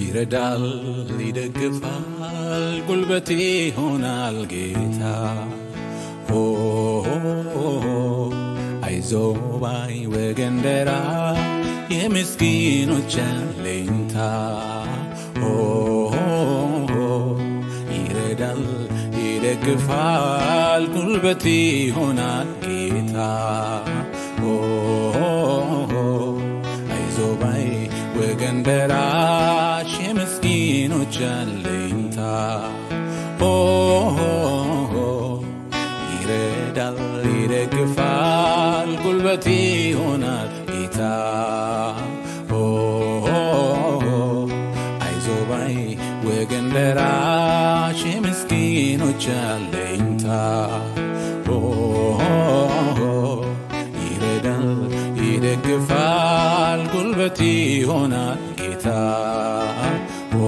ይረዳል፣ ይደግፋል፣ ጉልበቴ ይሆናል ጌታ። ኦ አይዞ ባይ ወገን ደራሽ፣ የምስኪኖች አለኝታ። ኦ ይረዳል፣ ይደግፋል፣ ጉልበቴ ይሆናል ጌታ። ኦ አይዞ ባይ ወገን ደራሽ፣ የምስኪኖች አለኝታ። ኦ ይረዳል፣ ይደግፋል፣ ጉልበቴ ይሆናል ጌታ። ኦ አይዞ ባይ ወገን ደራሽ፣ የምስኪኖች አለኝታ። ኦ ይረዳል፣ ይደግፋል፣ ጉልበቴ ይሆናል ጌታ። ኦ